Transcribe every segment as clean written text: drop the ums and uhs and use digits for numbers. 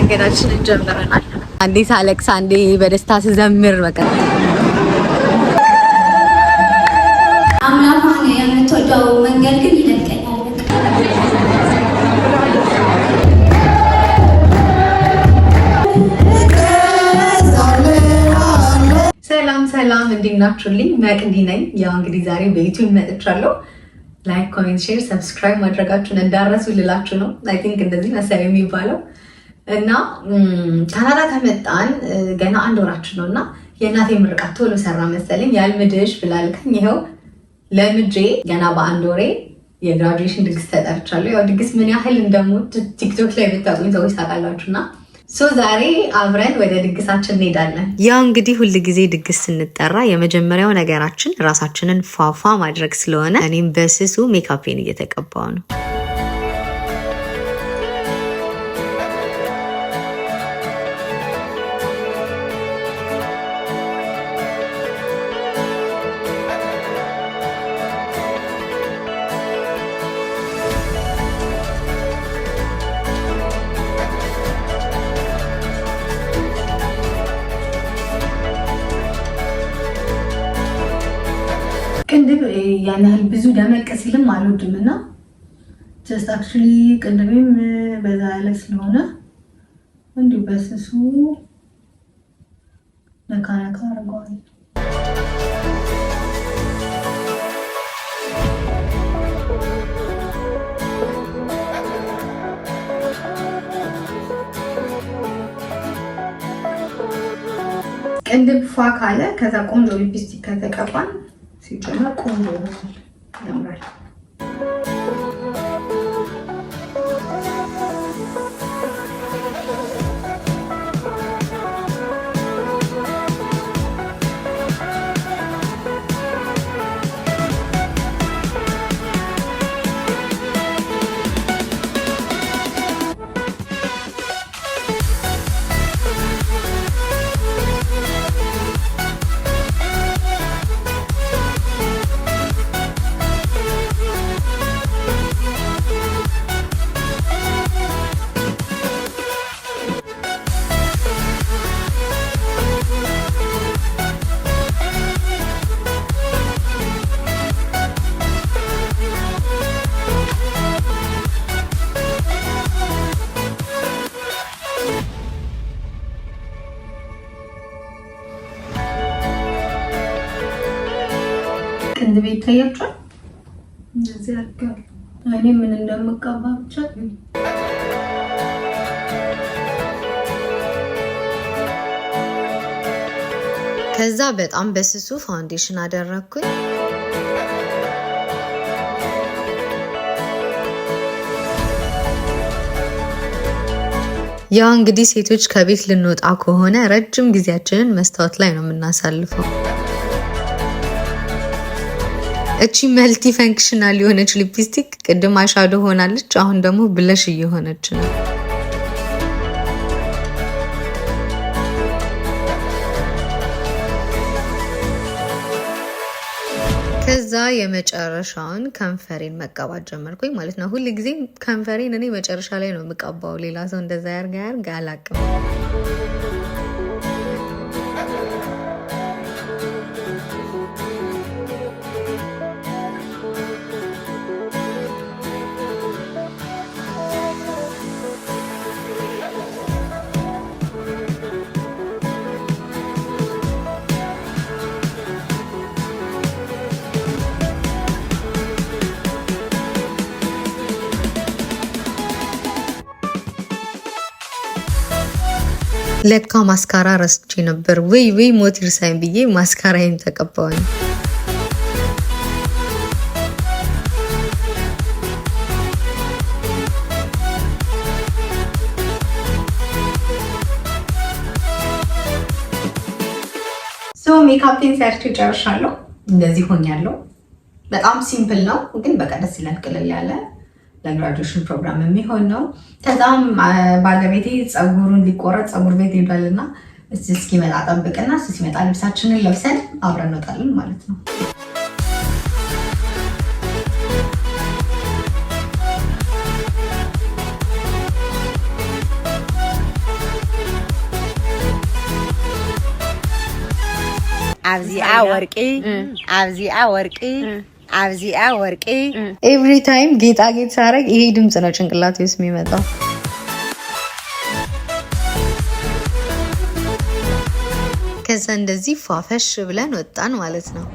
መንገዳችንን ጀምረናል። አንዴ ሳለቅስ፣ አንዴ በደስታ ስዘምር በቃ። አምላኳን የምትወደው መንገድ ግን ይደንቀኛል። በቃ። ሰላም ሰላም፣ እንዴት ናችሁልኝ? መቅዲ ነኝ። ያው እንግዲህ ዛሬ በ YouTube መጥቻለሁ። Like፣ comment፣ share፣ subscribe ማድረጋችሁን እንዳትረሱ ልላችሁ ነው። I think እንደዚህ መሰለኝ የሚባለው። እና ካናዳ ከመጣን ገና አንድ ወራችን ነው እና የእናቴ ምርቃት ቶሎ ሰራ መሰለኝ። ያልምድሽ ብላ ልካኝ ይኸው ለምጄ ገና በአንድ ወሬ የ graduation ድግስ ተጠርቻለሁ። ያው ድግስ ምን ያህል እንደምወድ TikTok ላይ ብታውቁኝ ሰዎች ታውቃላችሁ። እና so ዛሬ አብረን ወደ ድግሳችን እንሄዳለን። ያው እንግዲህ ሁል ጊዜ ድግስ ስንጠራ የመጀመሪያው ነገራችን ራሳችንን ፏፏ ማድረግ ስለሆነ እኔም በስሱ ሜካፔን እየተቀባው ነው። ቅንድብ ያን ያህል ብዙ ደመቅ ሲልም አልወድም እና just actually ቅንድቤም በዛ ያለ ስለሆነ እንዲሁ በስሱ ነካ ነካ አድርገዋለሁ። ቅንድብ ፏ ካለ ከዛ ቆንጆ ሊፕስቲክ ከተቀባን ሲጨመር ቆንጆ ይሆናል፣ ያምራል። ቅንድቤ ይታያችኋል። እንደዚህ አድርጌዋለሁ። እኔ ምን እንደምቀባ ብቻ። ከዛ በጣም በስሱ foundation አደረግኩኝ። ያው እንግዲህ ሴቶች ከቤት ልንወጣ ከሆነ ረጅም ጊዜያችንን መስታወት ላይ ነው የምናሳልፈው። እቺ multi functional የሆነች ሊፕስቲክ ቅድም eyeshadow ሆናለች፣ አሁን ደግሞ blush እየሆነች ነው። ከዛ የመጨረሻውን ከንፈሬን መቀባት ጀመርኩኝ ማለት ነው። ሁል ጊዜ ከንፈሬን እኔ መጨረሻ ላይ ነው የምቀባው። ሌላ ሰው እንደዛ ያርግ ያርግ አላቅም። ለካ ማስካራ ረስቼ ነበር። ወይ ወይ ሞት ይርሳኝ ብዬ ማስካራዬን ተቀባውኝ። So ሜካፕቴን ሰርቼ ጨርሻለሁ። እንደዚህ ሆኛለሁ። በጣም simple ነው ግን በቃ ደስ ይላል። ቅልል ያለ ለ graduation ፕሮግራም የሚሆን ነው። ከዛም ባለቤቴ ፀጉሩን ሊቆረጥ ፀጉር ቤት ሄዷልና እሱ እስኪመጣ ጠብቅና እሱ ሲመጣ ልብሳችንን ለብሰን አብረን እንወጣለን ማለት ነው። ኣብዚኣ ወርቂ፣ ኣብዚኣ ወርቂ፣ ኣብዚኣ ወርቂ። Every time ጌጣጌጥ ሳረግ ይሄ ድምፅ ነው ጭንቅላት ውስጥ የሚመጣው። ከዛ እንደዚህ ፏፈሽ ብለን ወጣን ማለት ነው።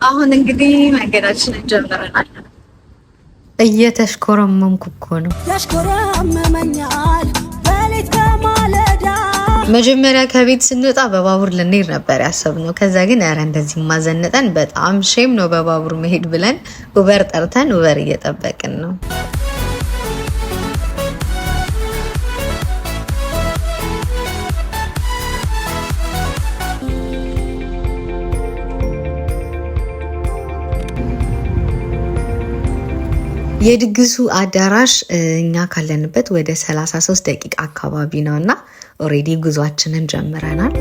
አሁን እንግዲህ መንገዳችንን ጀምረናል። እየተሽኮረመምኩ እኮ ነው። ያሽኮረመመኛል በሌት በማለዳ። መጀመሪያ ከቤት ስንወጣ በባቡር ልንሄድ ነበር ያሰብነው። ከዛ ግን ኧረ እንደዚህ ማዘነጠን በጣም shame ነው በባቡር መሄድ ብለን Uber ጠርተን Uber እየጠበቅን ነው። የድግሱ አዳራሽ እኛ ካለንበት ወደ 33 ደቂቃ አካባቢ ነው እና already ጉዟችንን ጀምረናል።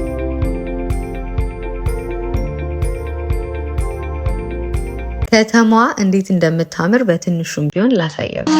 ከተማዋ እንዴት እንደምታምር በትንሹም ቢሆን ላሳያችሁ።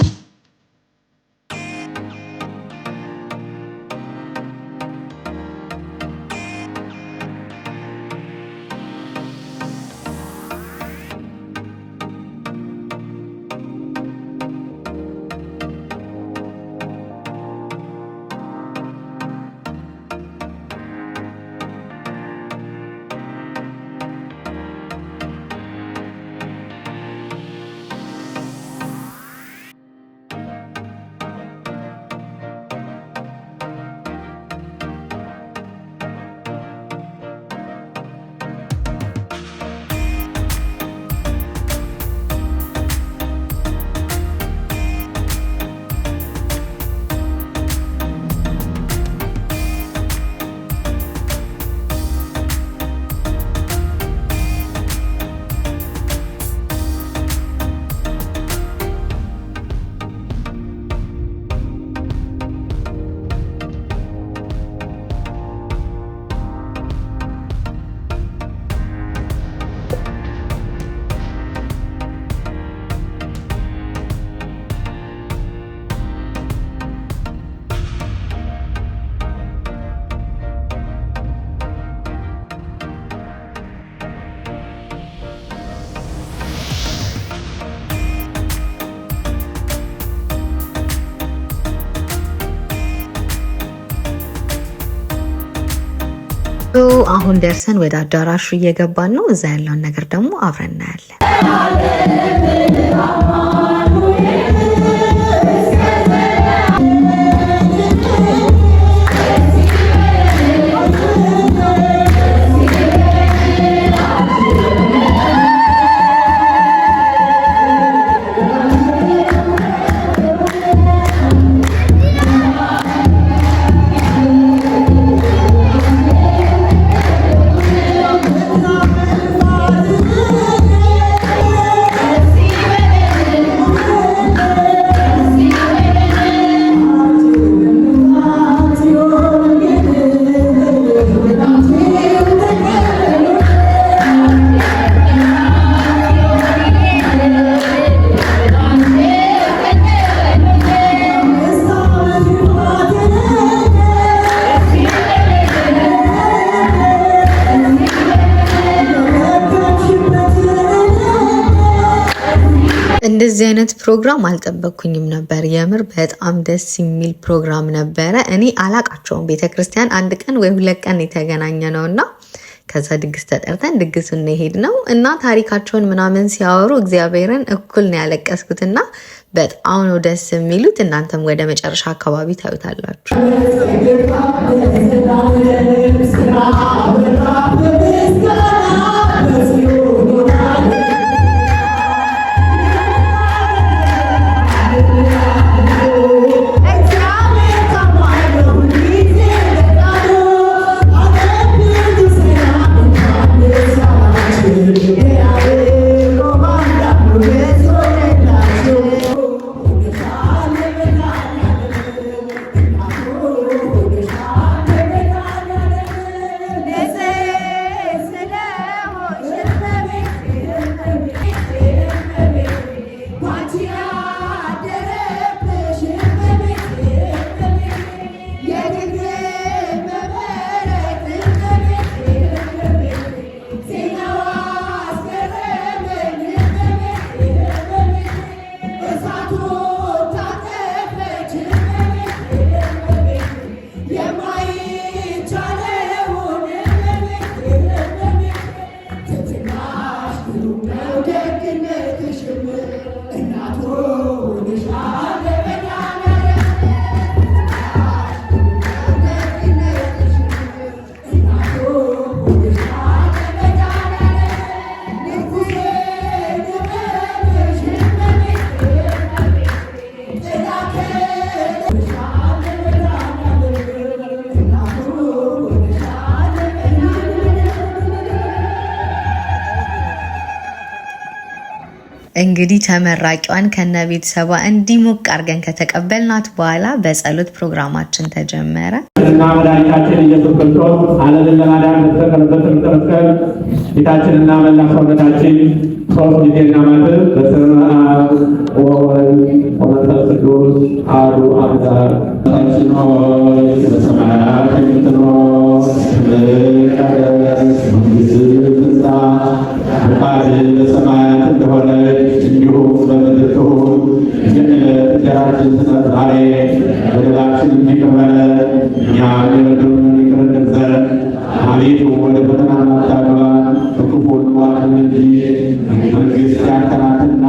አሁን ደርሰን ወደ አዳራሹ እየገባን ነው። እዛ ያለውን ነገር ደግሞ አብረን እናያለን። እንደዚህ አይነት ፕሮግራም አልጠበቅኩኝም ነበር። የምር በጣም ደስ የሚል ፕሮግራም ነበረ። እኔ አላቃቸውም። ቤተክርስቲያን አንድ ቀን ወይ ሁለት ቀን የተገናኘ ነው እና ከዛ ድግስ ተጠርተን ድግስ እንሄድ ነው እና ታሪካቸውን ምናምን ሲያወሩ እግዚአብሔርን እኩል ነው ያለቀስኩትና በጣም ነው ደስ የሚሉት። እናንተም ወደ መጨረሻ አካባቢ ታዩታላችሁ። እንግዲህ ተመራቂዋን ከነ ቤተሰቧ እንዲሞቅ አድርገን ከተቀበልናት በኋላ በጸሎት ፕሮግራማችን ተጀመረ። እና መድኃኒታችን ኢየሱስ ክርስቶስ ዓለምን ለማዳን በተሰቀለበት መስቀል ፊታችንና መላ ሰውነታችን ሶስት ጊዜ እናማትብ። በስመ አብ ወወልድ ወመንፈስ ቅዱስ አሐዱ አምላክ። አባታችን ሆይ፣ በሰማያት የምትኖር፣ ስምህ ይቀደስ፣ መንግሥትህ ትምጣ፣ ፈቃድህ በሰማያት እንደሆነች እንዲሁም በምድር ትሁን። የዕለት እንጀራችንን ስጠን ዛሬ፣ በደላችንን ይቅር በለን እኛም የበደሉንን ይቅር እንል ዘንድ፣ አቤቱ ወደ ፈተና አታግባን፣ ከክፉ ሁሉ አድነን እንጂ መንግሥት ያንተ ናትና፣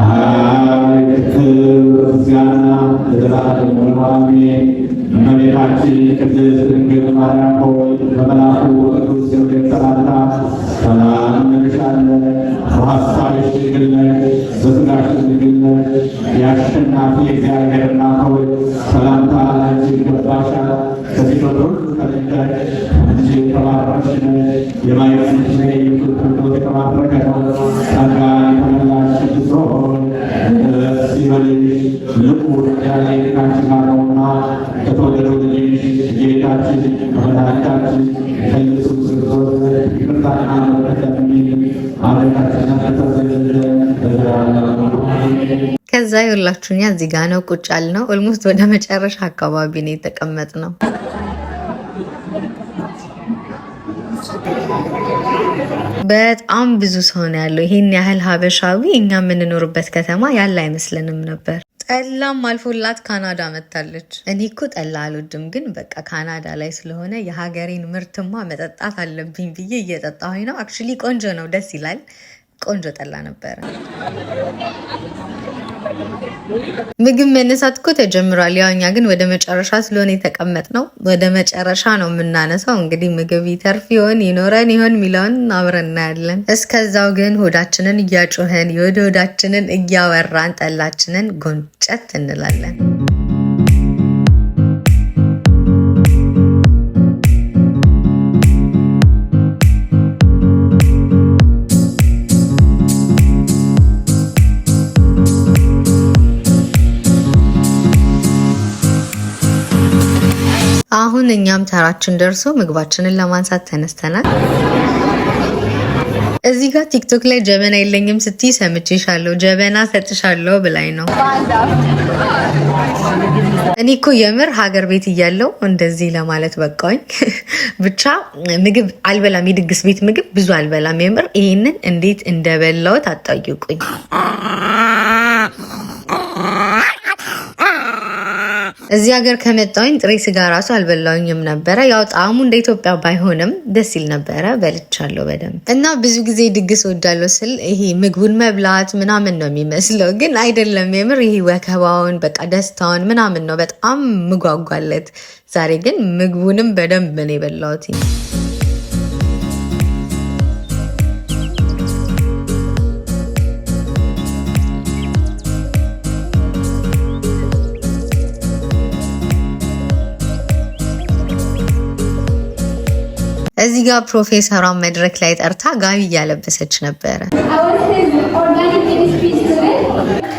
ኃይል፣ ክብር፣ ምስጋና ለዘላለሙ አሜን። እመቤታችን ቅድስት ድንግል ማርያም ሆይ፣ በመልአኩ በቅዱስ ገብርኤል ሰላምታ ሰላም እንልሻለን። በሐሳብሽ ድንግል ነሽ፣ በሥጋሽም ድንግል ነሽ። የአሸናፊ እግዚአብሔር እናት ሆይ፣ ሰላምታ ላንቺ ይገባሻል። ከሴቶች ሁሉ ተለይተሽ አንቺ የተባረክሽ ነሽ። የማኅፀንሽ ፍሬ ኢየሱስ ክርስቶስ የተባረከ ነው። ጸጋን የተመላሽ ቅድስት ሆይ፣ ደስ ይበልሽ፣ ልዑል እግዚአብሔር ከአንቺ ጋር ነውና ከተወደደው ልጅሽ ጌታችን ከመድኃኒታችን ከኢየሱስ ክርስቶስ ይቅርታና ምሕረት ለምኚልን ኃጢአታችንን ያስተሰርይልን ዘንድ ለዘላለሙ አሜን። ከዛ የሁላችሁ እኛ እዚህ ጋ ነው ቁጭ ያልነው። Almost ወደ መጨረሻ አካባቢ ነው የተቀመጥነው። በጣም ብዙ ሰው ነው ያለው። ይሄን ያህል ሀበሻዊ እኛ የምንኖርበት ከተማ ያለ አይመስለንም ነበር። ጠላም አልፎላት ካናዳ መታለች። እኔ እኮ ጠላ አልወድም፣ ግን በቃ ካናዳ ላይ ስለሆነ የሀገሬን ምርትማ መጠጣት አለብኝ ብዬ እየጠጣሁኝ ነው። Actually ቆንጆ ነው፣ ደስ ይላል። ቆንጆ ጠላ ነበረ። ምግብ መነሳት እኮ ተጀምሯል። ያው እኛ ግን ወደ መጨረሻ ስለሆነ የተቀመጥነው ወደ መጨረሻ ነው የምናነሳው። እንግዲህ ምግብ ይተርፍ ይሆን ይኖረን ይሆን የሚለውን አብረን እናያለን። እስከዛው ግን ሆዳችንን እያጮኸን የወደ ሆዳችንን እያወራን ጠላችንን ጎንጨት እንላለን። አሁን እኛም ተራችን ደርሶ ምግባችንን ለማንሳት ተነስተናል። እዚህ ጋር ቲክቶክ ላይ ጀበና የለኝም ስትይ ሰምቼሻለሁ፣ ጀበና ሰጥሻለሁ ብላኝ ነው። እኔ እኮ የምር ሀገር ቤት እያለው እንደዚህ ለማለት በቃኝ። ብቻ ምግብ አልበላም፣ የድግስ ቤት ምግብ ብዙ አልበላም። የምር ይህንን እንዴት እንደበላሁት አትጠይቁኝ። እዚህ ሀገር ከመጣሁኝ ጥሬ ስጋ ራሱ አልበላሁኝም ነበረ። ያው ጣዕሙ እንደ ኢትዮጵያ ባይሆንም ደስ ይል ነበረ። በልቻለሁ በደንብ። እና ብዙ ጊዜ ድግስ ወዳለሁ ስል ይሄ ምግቡን መብላት ምናምን ነው የሚመስለው፣ ግን አይደለም። የምር ይሄ ወከባውን በቃ ደስታውን ምናምን ነው በጣም ምጓጓለት። ዛሬ ግን ምግቡንም በደንብ ነው የበላሁት። እዚህ ጋር ፕሮፌሰሯን መድረክ ላይ ጠርታ ጋቢ እያለበሰች ነበረ። Our organic chemistry student.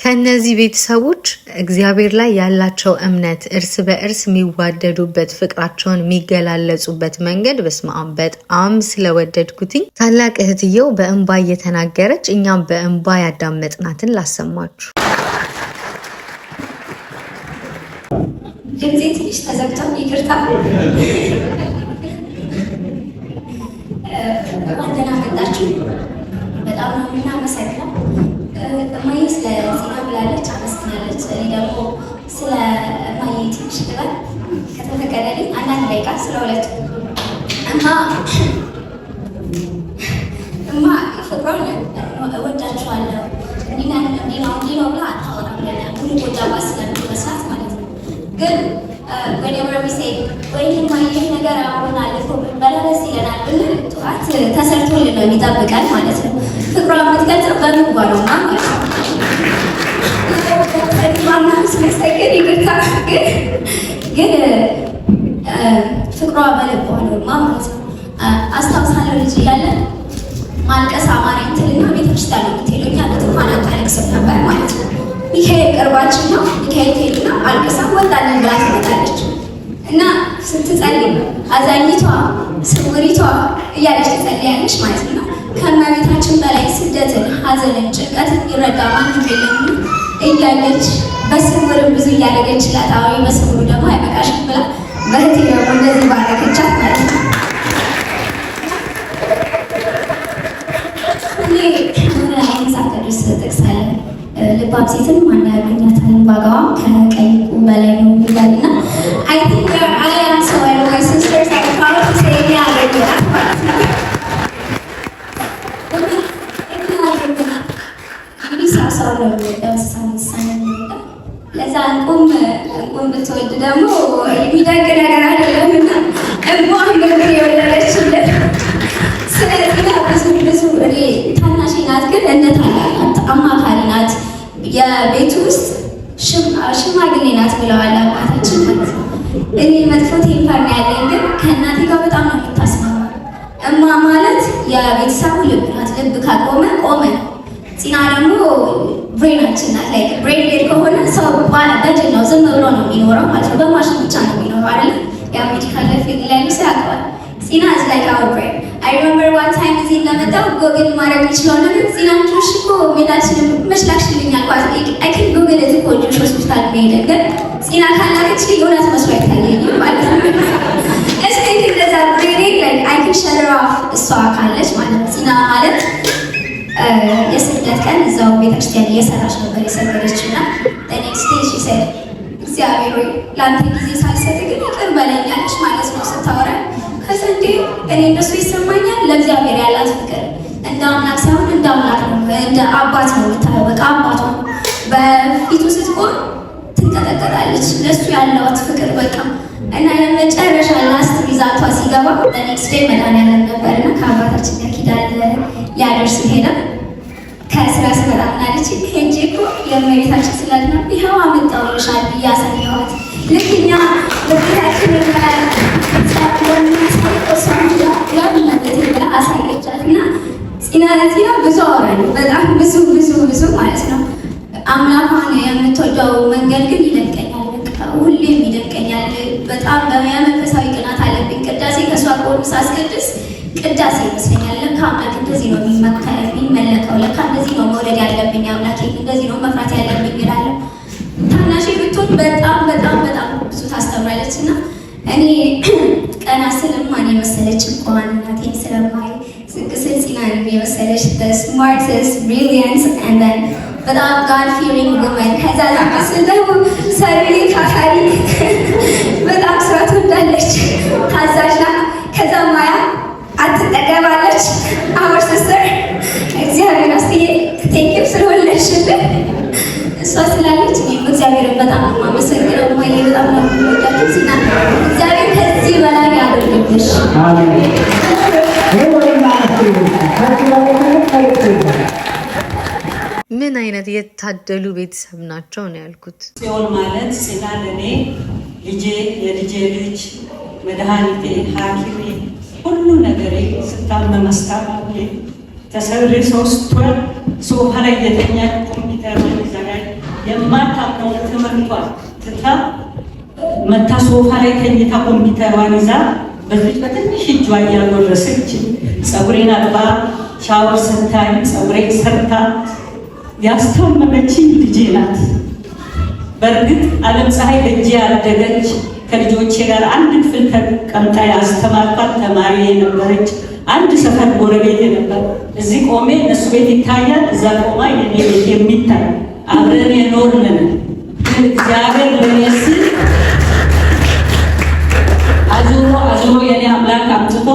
ከእነዚህ ቤተሰቦች እግዚአብሔር ላይ ያላቸው እምነት፣ እርስ በእርስ የሚዋደዱበት፣ ፍቅራቸውን የሚገላለጹበት መንገድ በስመ አብ በጣም ስለወደድኩትኝ ታላቅ እህትየው በእንባ እየተናገረች እኛም በእንባ ያዳመጥናትን ላሰማችሁ። ድምፄ ትንሽ ተዘግቷል፣ ይቅርታ። እንኳን ደህና መጣችሁ። በጣም ነው የምናመሰግነው። እማዬ ስለ ዜና ብላለች፣ አመስግናለች። እኔ ደግሞ ስለ እማዬ ትንሽ ልበል ከተፈቀደልኝ፣ አንዳንድ ደቂቃ ስለ ሁለቱ። እማ ፍቅሯን እወዳችኋለሁ፣ እንዲህ ነው እንዲህ ነው ብላ አታወራም። ለእኛ ሙሉ ጎጃማ ስለምትመስላት ማለት ነው። ግን whenever we say ወይኔ እማዬ ይህ ነገር አሁን አልፎ ብንበላ ደስ ይለናል ብንል ጠዋት ተሰርቶልን ነው የሚጠብቀን ማለት ነው። ፍቅሯ የምትገልጸው በምግቧ ነው ማለት ነው። ስመሰግን ይቅርታ፣ ግን ፍቅሯ በልቧ ነው ማለት ነው። አስታውሳለሁ ልጅ እያለን ማልቀስ አማረኝ ትልና ቤተክርስቲያን ነው የምትሄደው። እኛ ቤት እንኳን አታለቅስም ነበር ማለት ነው። ሚካኤል ቅርባችን ነው። ሚካኤል ትሄድና አልቅሳ ወጣለን ብላ ትመጣለች። እና ስትጸልይ አዛኝቷ ስውሪቷ እያለች ትጸልያለች ማለት ነው። ከእመቤታችን በላይ ስደትን፣ ሐዘንን፣ ጭንቀትን ይረዳ ማንም የለም እያለች በስውርም ብዙ እያደረገችላት፣ አዎ በስውሩ ደግሞ አይበቃሽም ብላ በእህቴ ደግሞ እንደዚህ ባረከቻት ማለት ነው። እኔ የሆነ መጽሐፍ ቅዱስ ጥቅስ አለ፣ ልባም ሴትን ማን ያገኛታል ዋጋዋ ከቀይ ዕንቁ በላይ ነው ይላል። እና I think I am so and my sisters are proud to say እኔ አገኘናት ማለት ነው። እኛ አገኘናት። እንግዲህ ሰው ሰው ነው የሚወደው፣ እንስሳ እንስሳ ነው የሚወደው። ለዛ እንቁም ብትወድ ደግሞ የሚደንቅ ነገር አይደለም እና እንኳን ምግብ የወለደችልን። ስለዚህ ብዙ ብዙ እኔ ታናሽ ናት፣ ግን እንደ ታላቅ ናት፣ አማካሪ ናት። የቤቱ ውስጥ ሽማግሌ ናት ብለዋል አባታችን ማለት ነው። እኔ መጥፎ temper ነው ያለኝ፣ ግን ከእናቴ ጋር በጣም ነው የምታስማማ። እማ ማለት የቤተሰቡ ልብ ናት። ልብ ካቆመ ቆመ ነው። ፂና ደግሞ brain ኣችን ናት። Like brain dead ከሆነ ሰው በድን ነው፣ ዝም ብሎ ነው የሚኖረው ማለት ነው። በማሽን ብቻ ነው የሚኖረው አይደለ? ያ medical field ላይ ሰው ያውቀዋል። ፂና is like our brain. I remember one time እዚህ እንደመጣሁ ጎግል ማድረግ የምችለው ነገር ፂና Jewish እኮ ሜዳችንን መች ላክሽልኝ አልኳት። I can Google it እኮ Jewish ሆስፒታል መሄድ፣ ግን ፂና ካላከችልኝ እውነት መስሎ አይታየኝም ማለት ነው። እስኪ እንደዛ brain like I can shut off እሷ ካለች ማለት ነው። ፂና ማለት የስግደት ቀን እዛው ቤተክርስቲያን እየሰራች ነበር የሰገደችው እና next day she said እግዚአብሔር ሆይ ለአንተ ጊዜ ሳልሰጥ ግን ይቅር በለኝ አለች ማለት ነው ስታወራ። ከዛ እንዴ እኔ እንደሱ ይሰማኛል። ለእግዚአብሔር ያላት ፍቅር እንደ አምላክ ሳይሆን እንደ አምላክ ነው፣ እንደ አባት ነው የምታየው። በቃ አባቷ ነው። በፊቱ ስትቆም ትንበረከካለች። ትንቀጠቀጣለች። ለእሱ ያለዋት ፍቅር በቃ። እና የመጨረሻ last result ዋ ሲገባ next day መድኃኒዓለም ነበርና ከአባታችን ጋር ኪዳን ሊያደርሱ ሄደ። ከስራ ስመጣ ምናለች፣ ሄጄ እኮ የእመቤታችን ስዕል ነው ይኸው አመጣሁልሻል ብዬ አሳየኋት። ልክ እኛ በጌታችን ብላ አሳየቻት። እና ጽና ለጽና ብዙ አወራለሁ፣ በጣም ብዙ ብዙ ብዙ ማለት ነው። አምላኳን የምትወደው መንገድ ግን ይደንቀኛል። በቃ ሁሌም ይደንቀኛል። በጣም በመንፈሳዊ ቅናት አለብኝ። ቅዳሴ ከእሷ ቆም ሳስቀድስ ቅዳሴ ይመስለኛል። ለካ አምላክ እንደዚህ ነው የሚመለከው፣ ለካ እንደዚህ ነው መውደድ ያለብኝ አምላኬ፣ እንደዚህ ነው መፍራት ያለብኝ እላለሁ። ታናሽ ብትሆን በጣም በጣም በጣም ብዙ ታስተምራለች። እና እኔ ቀና ስል ማን የመሰለች እንኳን እናቴን ስለማይ፣ ዝቅ ስል ጽናን የመሰለች smartest, brilliant and then በጣም God fearing woman፣ ከዛ ዝቅ ስል ደግሞ ሰሪ፣ ታታሪ፣ በጣም ስራ ትወዳለች፣ ታዛዥ ናት። ከዛ ማያ አትጠገባለች። Our sister እግዚአብሔር አስትዬ thank you ስለወለድሽልን። እሷ ስላለች እኔም እግዚአብሔርን በጣም ነው የማመሰግነው። እማዬ በጣም ነው የምወዳችሁ። ሲና እግዚአብሔር ከዚህ በላይ ያደርግልሽ። አሜን። ይሄ ወይና ከዚህ በላይ ምንም መልዕክት የለም። ምን አይነት የታደሉ ቤተሰብ ናቸው ነው ያልኩት። ጽዮን ማለት ጽና ለኔ ልጄ፣ የልጄ ልጅ፣ መድኃኒቴ፣ ሐኪሜ፣ ሁሉ ነገሬ፣ ስታመም አስታማሚ፣ ተሰብሬ 3 ወር ሶፋ ላይ የተኛች ኮምፒውተር ይዘጋጅ የማታምነውን ትምህርቷን ትታ መታ ሶፋ ላይ ተኝታ ኮምፒውተሯን ይዛ በዚች በትንሽ እጇ እያጎረሰች ፀጉሬን አጥባ ሻወር ሰታኝ ፀጉሬን ሰርታ ያስታመመችኝ ልጄ ናት። በእርግጥ ዓለም ፀሐይ በእጄ ያደገች፣ ከልጆቼ ጋር አንድ ክፍል ተቀምጣ ያስተማርኳት ተማሪ የነበረች፣ አንድ ሰፈር ጎረቤት ነበር። እዚህ ቆሜ እነሱ ቤት ይታያል፣ እዛ ቆማ የኔ ቤት የሚታይ አብረን የኖርን ነን። ግን እግዚአብሔር ለእኔ ሲል አዙሮ አዙሮ የኔ አምላክ አምጥቶ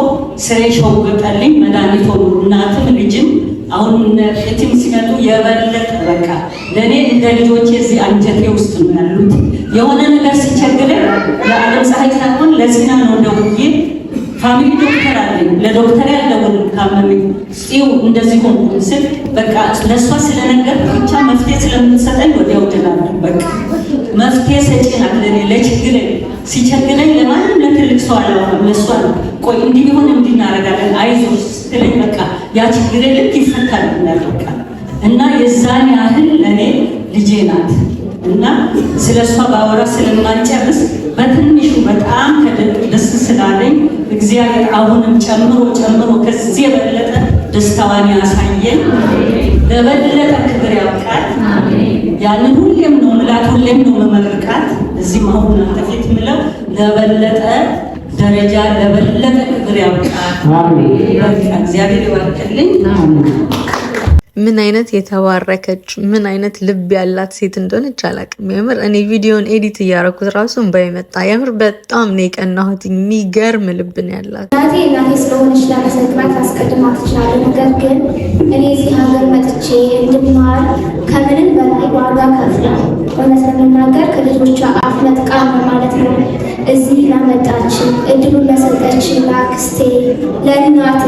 ስሬ ሸውገጠልኝ። መድኃኒት ሆኑ እናትም ልጅም። አሁን የቲም ሲመጡ የበለጠ በቃ ለእኔ እንደ ልጆቼ እዚህ አንጀቴ ውስጥ ነው ያሉት። የሆነ ነገር ሲቸግረኝ ለዓለም ፀሐይ ሳይሆን ለጽና ነው ደውዬ፣ family doctor አለኝ። ለዶክተር ያልደውልም ካመመኝ፣ ጽው እንደዚህ ሆንኩኝ ስል በቃ ለእሷ ስለነገር ብቻ መፍትሄ ስለምትሰጠኝ ወዲያው ድናለሁ። በቃ መፍትሄ ሰጪ ናት ለእኔ ለችግረኝ። ሲቸግረኝ ለማንም ለትልቅ ሰው አላወራም፣ ለእሷ ነው። ቆይ እንዲህ ቢሆን እንዲህ እናደርጋለን፣ አይዞሽ ስትለኝ በቃ ያ ችግሬ ልክ ይፈታልኛል። በቃ እና የዛን ያህል ለእኔ ልጄ ናት። እና ስለ እሷ ባወራ ስለማልጨርስ በትንሹ በጣም ደስ ስላለኝ እግዚአብሔር አሁንም ጨምሮ ጨምሮ ከዚህ የበለጠ ደስታዋን ያሳየን፣ ለበለጠ ክብር ያብቃት። ያንን ሁሌም ነው ምላት፣ ሁሌም ነው መመርቃት። እዚህም አሁን እናንተ ፊት ምለው ለበለጠ ደረጃ ለበለጠ ክብር ያብቃት። በቃ እግዚአብሔር ይባርክልኝ። ምን አይነት የተባረከች፣ ምን አይነት ልብ ያላት ሴት እንደሆነች አላውቅም። የምር እኔ ቪዲዮን edit እያደረኩት ራሱ እንባዬ መጣ። የምር በጣም ነው የቀናሁት። የሚገርም ልብ ነው ያላት። እናቴ እናቴ ስለሆነች ላመሰግናት ላስቀድማት እችላለሁ። ነገር ግን እኔ እዚህ ሀገር መጥቼ እንድማር ከምንም በላይ ዋጋ ከፍላ፣ እውነት ለመናገር ከልጆቿ አፍ ነጥቃ ነው ማለት ነው እዚህ ላመጣችን፣ እድሉን ለሰጠችን ለአክስቴ፣ ለእናቴ፣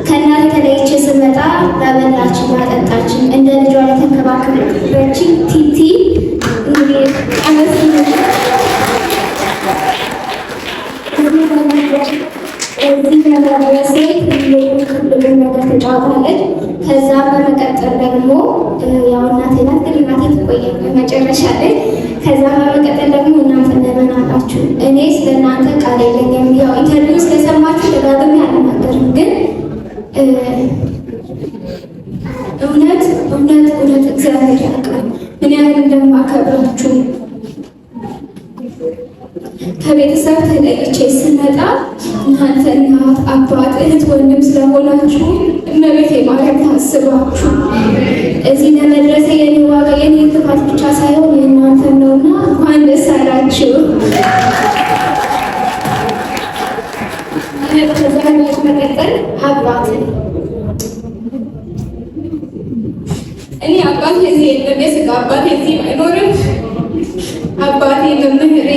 ከእናቴ ተለይቼ ስመጣ ላበላችን፣ ላጠጣችን፣ እንደ ልጇ ለተንከባከበችን ቲቲ እንግዲህ አመስግናለሁ። እዚህ ለመድረሴ ትልቁን ትልቁን ነገር ተጫውታለች። ከዛ በመቀጠል ደግሞ ያው እናቴ ናት፣ ግን እናቴ ትቆየ መጨረሻ ላይ። ከዛ በመቀጠል ደግሞ እናንተ ለምን አላችሁ? እኔ ስለ እናንተ ቃል የለኝም። ያው interview ስለሰማችሁ ደጋግሜ አልናገርም፣ ግን እውነት እውነት እውነት እግዚአብሔር ያውቃል ምን ያህል እንደማከብራችሁ። ከቤተሰብ ተለይቼ ስመጣ እናንተ እናት፣ አባት፣ እህት፣ ወንድም ስለሆናችሁ እመቤቴ ማርያም ታስባችሁ እዚህ ለመድረሴ የኔ ዋጋ የኔ ክፋት ብቻ ሳይሆን የእናንተም ነውና እንኳን ደስ አላችሁ። ከዛ መቀጠል አባት፣ እኔ አባት የዚህ የለም፣ የስጋ አባት የዚህ አይኖርም። አባቴ መምህሬ፣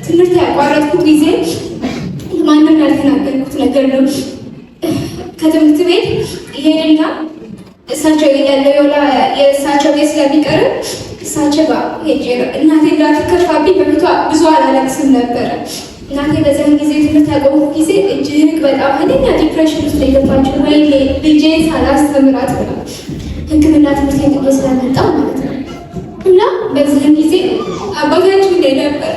ትምህርት ያቋረጥኩ ጊዜ ማንም ያልተናገርኩት ነገር ነው። ከትምህርት ቤት ይሄድና እሳቸው ያለው የእሳቸው ቤት ስለሚቀርብ እሳቸው ጋር ሄጄ ነው። እናቴ እንዳትከፋብኝ በፊቷ ብዙ አላለቅስም ነበረ። እናቴ በዚያን ጊዜ ትምህርት ያቆምኩ ጊዜ እጅግ በጣም ኃይለኛ depression ውስጥ የገባችው፣ ወይኔ ልጄን ሳላስተምራት ብላ፣ ሕክምና ትምህርት ጥዬ ስለመጣሁ ማለት ነው። እና በዚህም ጊዜ አባታችን ላይ ነበር፣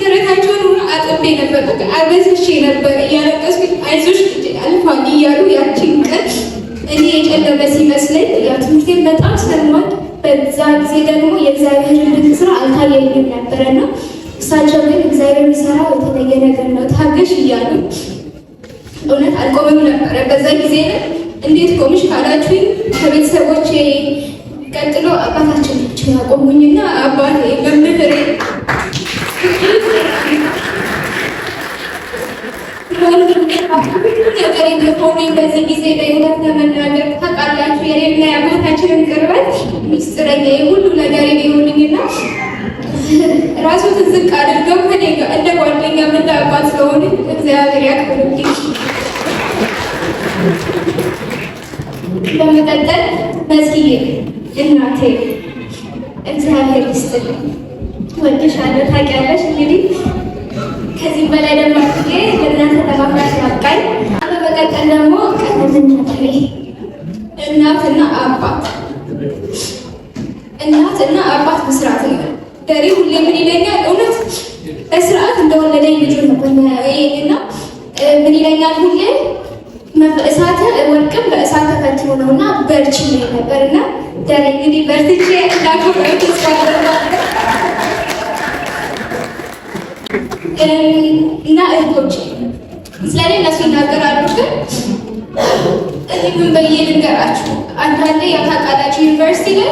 ደረታቸውን ሁሉ አጥቤ ነበር፣ በቃ አበስሼ ነበር እያለቀስኩኝ፣ አይዞሽ ልጄ አልፏል እያሉ። ያቺን ቀን እኔ የጨለመ ሲመስለኝ፣ ያው ትምህርቴን በጣም ስለምወድ በዛ ጊዜ ደግሞ የእግዚአብሔርን ድንቅ ስራ አልታየኝም ነበረና እሳቸው ግን እግዚአብሔር የሚሰራው የተለየ ነገር ነው፣ ታገሽ እያሉ እውነት አልቆምም ነበረ። በዛ ጊዜ እንዴት ቆምሽ ካላችሁኝ ከቤተሰቦቼ ቀጥሎ አባታችን ናቸው ያቆሙኝና አባቴ መምህሬ ነገር የሆነኝ በዚህ ጊዜ ላይ እውነት ለመናገር ታውቃላችሁ የኔና የአባታችንን ቅርበት፣ ሚስጥረኛ የሁሉ ነገር የሆኑኝና ራሱ ዝቅ አድርገው ከኔ ጋር እንደ ጓደኛ እንደ አባት ስለሆኑ እግዚአብሔር ያክብርልኝ። በመቀጠል መዝጊዬ እናቴ እግዚአብሔር ይስጥልኝ፣ ወድሻለሁ። ታውቂያለሽ እንግዲህ ከዚህም በላይ ደግሞ አድርጌ ለእናንተ ለማፍራት ያብቃኝ። በመቀጠል ደግሞ ቀለምና እናትና አባት መስራት ነው። ደሬ ሁሌ ምን ይለኛል? እውነት በስርዓት እንደወለደኝ ልጁ ነበር እና ምን ይለኛል ሁሌ፣ እሳተ ወርቅም በእሳት ተፈትኖ ነው እና በርቺ ይለኝ ነበር። እና ደሬ እንግዲህ በርትቼ እንዳኮራው ተስፋ አደርጋለሁ። እና እህቶቼ ስለኔ እነሱ ይናገራሉ፣ ግን እኔ ምን ብዬ ልንገራችሁ? አንዳንዴ ያው ታውቃላችሁ ዩኒቨርሲቲ ላይ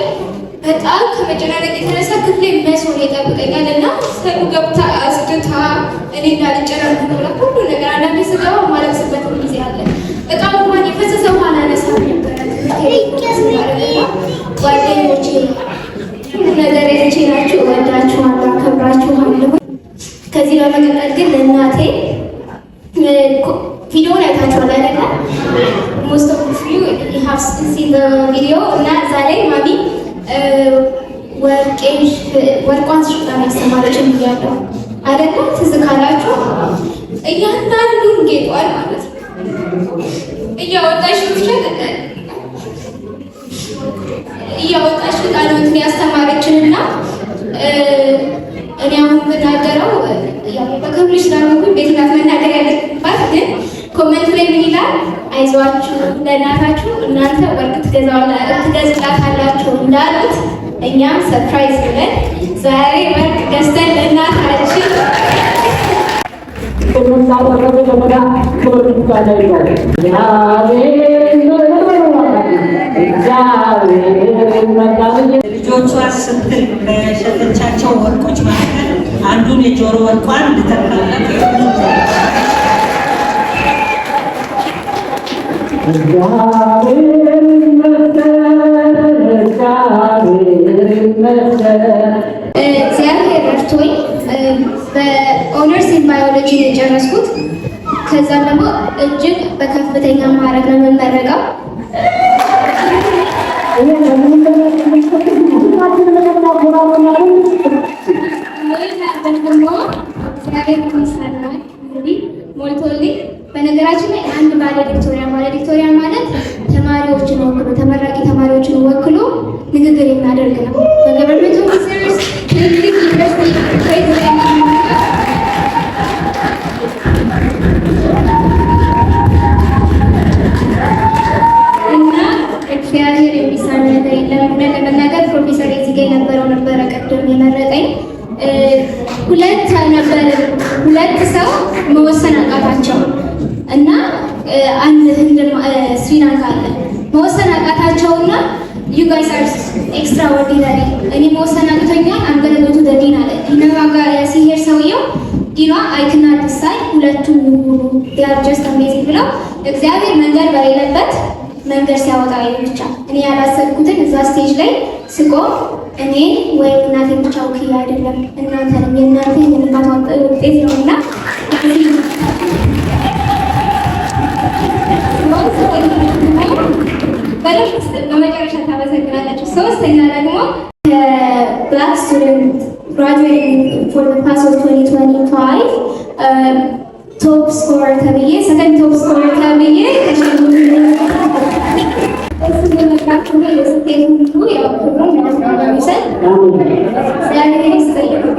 በጣም ከመጨናነቅ የተነሳ ክፍሌ mess ሆኖ ይጠብቀኛል እና ሰሩ ገብታ አጽድታ እኔ እንዳልጨናነቅ ብላ ሁሉ ነገር፣ አንዳንዴ ስገባ ማለቅስበትም ጊዜ አለ። እቃ እንኳን የፈሰሰ ውሃ አላነሳም ነበረ። ጓደኞቼ ሁሉ ነገር የልቼ ናችሁ። እወዳችኋለሁ፣ አከብራችኋለሁ። ከዚህ በመቀጠል ግን ለእናቴ ቪዲዮውን አይታችኋል አይደለ? Most of you have seen the video። እና እዛ ላይ ማሚ ወርቋን ሽጣ ነው ያስተማረችን ብያለሁ አይደለ? ትዝ ካላችሁ እያንዳንዱን ጌጧን ማለት ነው እያወጣሽ ትችል እያወጣሽ ሽጣ ነው እንትን ያስተማረችን። እና እኔ አሁን ብናገረው በክብር ስላልሆንኩኝ ቤት ናት መናገር ያለባት፣ ግን comment ላይ ምን ይላል? አይዟችሁ ለእናታችሁ እናንተ ወርቅ ትገዝላታላችሁ እንዳሉት እኛም surprise ብለን ዛሬ ወርቅ ገዝተን ለእናታችን ላደረገ ለመዳን ክብር ምስጋና ይግባው። እግዚአብሔር ይመስገን። ልጆቿ ስትል ከሸጠቻቸው ወርቆች መካከል አንዱን የጆሮ ወርቋን ልተካላት። እግዚአብሔር ይመስገን፣ እግዚአብሔር ይመስገን። እግዚአብሔር ረድቶኝ በ honors in biology ነው የጨረስኩት። ከዛም ደግሞ እጅግ በከፍተኛ ማዕረግ ነው የምመረቀው። ይሄ ከምንም በላይ ሁላችንም የሚያኮራ ነው። ደግሞ እግዚአብሔር ይመስገን እንግዲህ ሞልቶልኝ። በነገራችን ላይ አንድ valedictorian፣ valedictorian ማለት ተማሪዎችን ወክሎ፣ ተመራቂ ተማሪዎችን ወክሎ ንግግር የሚያደርግ ነው። በ government officers፣ ትልልቅ ዩኒቨርሲቲ ፕሬዚደንት እና እግዚአብሔር የሚሳነው ነገር የለም። እውነት ለመናገር ፕሮፌሰር እዚህ ጋ የነበረው ነበረ ቅድም የመረጠኝ፣ ሁለት ነበር፣ ሁለት ሰው መወሰን አቃታቸው እና አንድ ህንድ ስሪላንካ አለ፣ መወሰን አቃታቸውና you guys are extraordinary፣ እኔ መወሰን አቅቶኛል፣ I'm gonna go to the dean አለ። ዲኗ ጋር ሲሄድ ሰውየው ዲኗ አይ ክናት ዲሳይድ፣ ሁለቱም ይሁኑ፣ they are just amazing ብለው እግዚአብሔር መንገድ በሌለበት መንገድ ሲያወጣ ብቻ እኔ ያላሰብኩትን እዛ stage ላይ ስቆም እኔ ወይም እናቴን ብቻ ወክዬ አይደለም፣ እናንተንም፣ የእናንተ የልፋት ውጤት ነው እና በመጨረሻ ታመሰግናላችሁ። ሶስተኛ ደግሞ Black student graduating for the class of 2025 top scorer ተብዬ፣ second top scorer ተብዬ እሱ በመጣችሁ የስኬት ሁሉ ያው ክብሩን የሚሰጥ እግዚአብሔር ይስጥልኝ።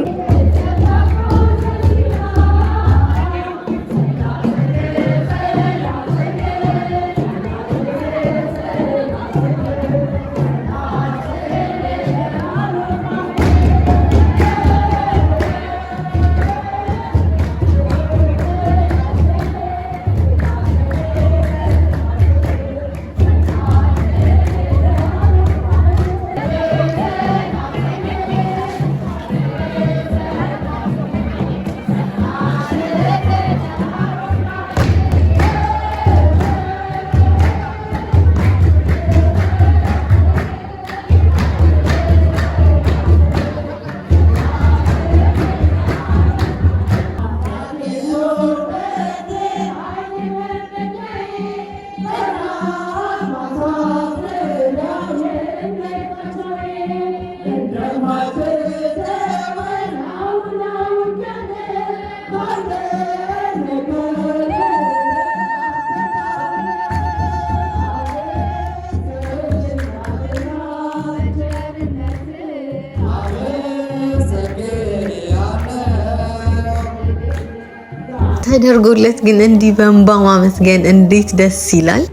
ተደርጎለት ግን እንዲህ በእንባ ማመስገን እንዴት ደስ ይላል።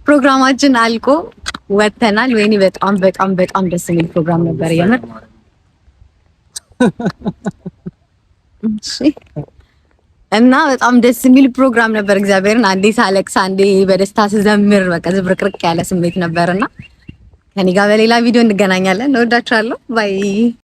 ፕሮግራማችን አልቆ ወጥተናል። ወይኔ በጣም በጣም በጣም ደስ የሚል ፕሮግራም ነበር የምር። እሺ፣ እና በጣም ደስ የሚል ፕሮግራም ነበር። እግዚአብሔርን አንዴ ሳለቅስ፣ አንዴ በደስታ ስዘምር በቃ ዝብርቅርቅ ያለ ስሜት ነበርና ከኔ ጋር በሌላ ቪዲዮ እንገናኛለን። እወዳችኋለሁ። Bye.